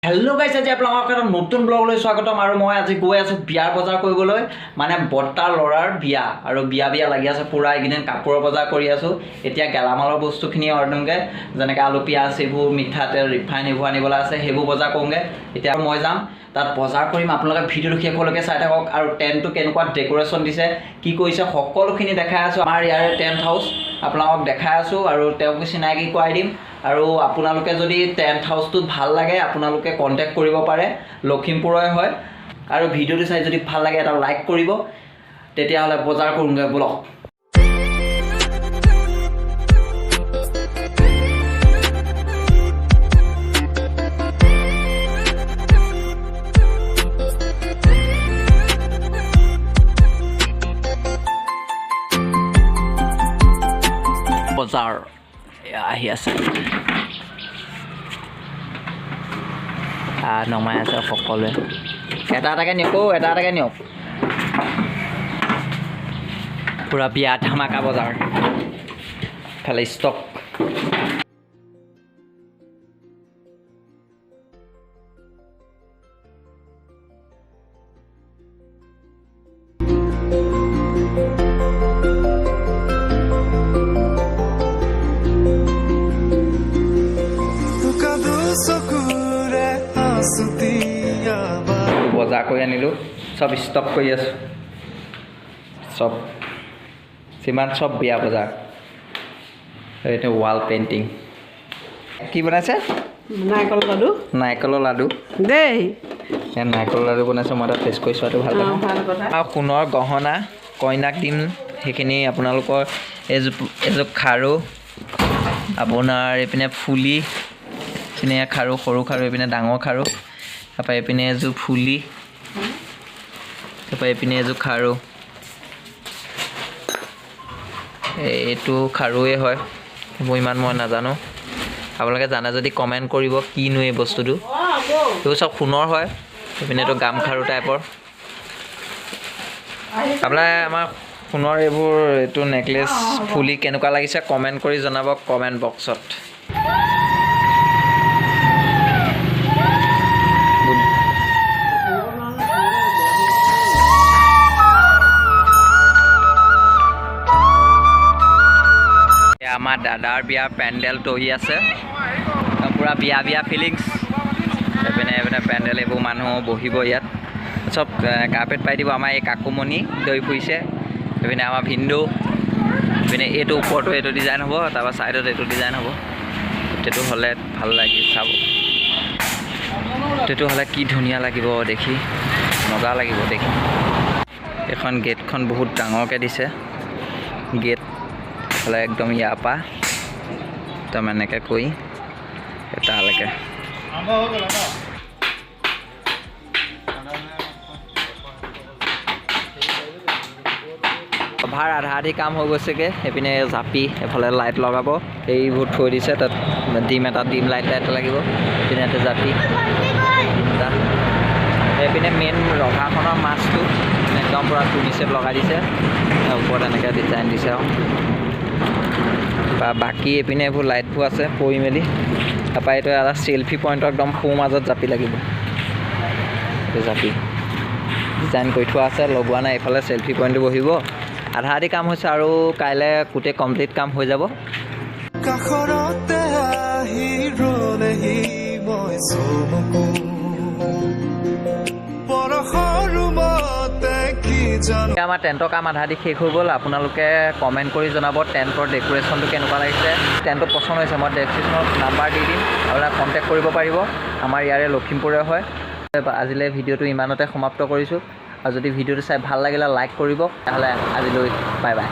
Hello' গাইছ, আজি আপোনালোকক এটা নতুন ব্লগলৈ স্বাগতম। আৰু মই আজি গৈ আছোঁ বিয়াৰ বজাৰ কৰিবলৈ, মানে বৰ্তাৰ ল'ৰাৰ বিয়া আৰু বিয়া বিয়া লাগি আছে পূৰা। এইকেইদিন কাপোৰৰ বজাৰ কৰি আছোঁ, এতিয়া গেলামালৰ বস্তুখিনি আনোগৈ, যেনেকৈ আলু, পিঁয়াজ, এইবোৰ, মিঠাতেল, ৰিফাইন এইবোৰ আনিবলৈ আছে, সেইবোৰ বজাৰ কৰোঁগৈ। এতিয়া মই যাম, তাত বজাৰ কৰিম। আপোনালোকে ভিডিঅ'টো শেষলৈকে চাই থাকক আৰু টেণ্টটো কেনেকুৱা ডেক'ৰেশ্যন দিছে, কি কৰিছে, সকলোখিনি দেখাই আছোঁ। আমাৰ ইয়াৰে টেণ্ট হাউচ আপোনালোকক দেখাই আছোঁ আৰু তেওঁকো চিনাকি কৰাই দিম। আৰু আপোনালোকে যদি টেণ্ট হাউচটোত ভাল লাগে, আপোনালোকে কণ্টেক্ট কৰিব পাৰে, লখিমপুৰৰে হয়। আৰু ভিডিঅ'টো চাই যদি ভাল লাগে, এটা লাইক কৰিব। তেতিয়াহ'লে বজাৰ কৰোঁগৈ ব'লক। বজাৰ এয়া আহি আছে, নমাই আছে সকলোৱে। এটা এটাকৈ নিয়ক অ', এটা এটাকৈ নিয়ক। পূৰা বিয়া ধামাকা বজাৰ, ইফালে ষ্টক। টোকা দুচকুৰে আছুতীয়া। বজাৰ কৰি আনিলোঁ, চব ষ্টক কৰি আছোঁ, চব যিমান চব বিয়া বজাৰ। এইটো ৱাল পেইণ্টিং কি বনাইছে? নাৰিকল লাডু। নাৰিকলৰ লাডু। দেই। এই নাৰিকলৰ লাডু বনাইছে, মই এটা টেষ্ট কৰি চোৱাটো ভাল পাওঁ। ভাল কথা। আৰু সোণৰ গহনা কইনাক দিম সেইখিনি আপোনালোকৰ এইযোৰ, এইযোৰ খাৰু আপোনাৰ, এইপিনে ফুলি, এইপিনে খাৰু, সৰু খাৰু, এইপিনে ডাঙৰ খাৰু, তাৰপৰা এইপিনে এযোৰ ফুলি, তাৰপৰা এইপিনে এযোৰ খাৰু। এইটো খাৰুৱে হয়, এইবোৰ ইমান মই নাজানো। আপোনালোকে জানে যদি কমেণ্ট কৰিব, কিনো এই বস্তুটো। এইবোৰ চব সোণৰ হয়। এইপিনে এইটো গামখাৰু টাইপৰ। আপোনাৰ আমাৰ সোণৰ এইবোৰ, এইটো নেকলেছ, ফুলি কেনেকুৱা লাগিছে কমেণ্ট কৰি জনাব কমেণ্ট বক্সত। এয়া আমাৰ দাদাৰ বিয়াৰ পেণ্ডেল তৰি আছে, পূৰা বিয়া বিয়া ফিলিংছ। এইপিনে এইপিনে পেণ্ডেল, এইবোৰ মানুহ বহিব ইয়াত, চব কাৰ্পেট পাই দিব। আমাৰ এই কাকুমণি দৌৰি ফুৰিছে। এইপিনে আমাৰ ভিনদেউ। এইপিনে এইটো ওপৰতো এইটো ডিজাইন হ'ব, তাৰপৰা ছাইডত এইটো ডিজাইন হ'ব। গোটেইটো হ'লে ভাল লাগি চাব। গোটেইটো হ'লে কি ধুনীয়া লাগিব দেখি, মজা লাগিব দেখি। এইখন গেটখন বহুত ডাঙৰকৈ দিছে। গেট হ'লে একদম ইয়াৰ পৰা একদম এনেকৈ কৰি তালৈকে। সভাৰ আধা আধি কাম হৈ গৈছেগৈ। সেইপিনে জাপি, এইফালে লাইট লগাব, এইবোৰ থৈ দিছে। তাত ডিম এটা, ডিম লাইট এটা লাগিব। এইপিনে এটা জাপি তিনিটা। সেইপিনে মেইন ৰভাখনৰ মাছটো একদম পূৰা তুনি চেট লগাই দিছে, ওপৰত এনেকৈ ডিজাইন দিছে। আৰু বা বাকী এইপিনে এইবোৰ লাইটবোৰ আছে পৰি মেলি। তাৰপৰা এইটো এটা চেলফি পইণ্টৰ একদম সোঁ মাজত জাপি লাগিব। এইটো জাপি ডিজাইন কৰি থোৱা আছে, লগোৱা নাই। এইফালে চেলফি পইণ্টটো বহিব। আধা আধি কাম হৈছে আৰু কাইলৈ গোটেই কমপ্লিট কাম হৈ যাব। কাষৰতে আহি ৰলেহি, মই চমকো পৰশৰ ৰুমতে কি জানো। এতিয়া আমাৰ টেণ্টৰ কাম আধা আধি শেষ হৈ গ'ল। আপোনালোকে কমেণ্ট কৰি জনাব টেণ্টৰ ডেক'ৰেশ্যনটো কেনেকুৱা লাগিছে। টেণ্টটো পচন্দ হৈছে, মই ডেছক্ৰিপশ্যনত নাম্বাৰ দি দিম, আপোনালোকে কণ্টেক্ট কৰিব পাৰিব। আমাৰ ইয়াৰে লখিমপুৰে হয়। আজিলৈ ভিডিঅ'টো ইমানতে সমাপ্ত কৰিছোঁ। আৰু যদি ভিডিঅ'টো চাই ভাল লাগিলে লাইক কৰিব। তেতিয়াহ'লে আজিলৈ বাই বাই।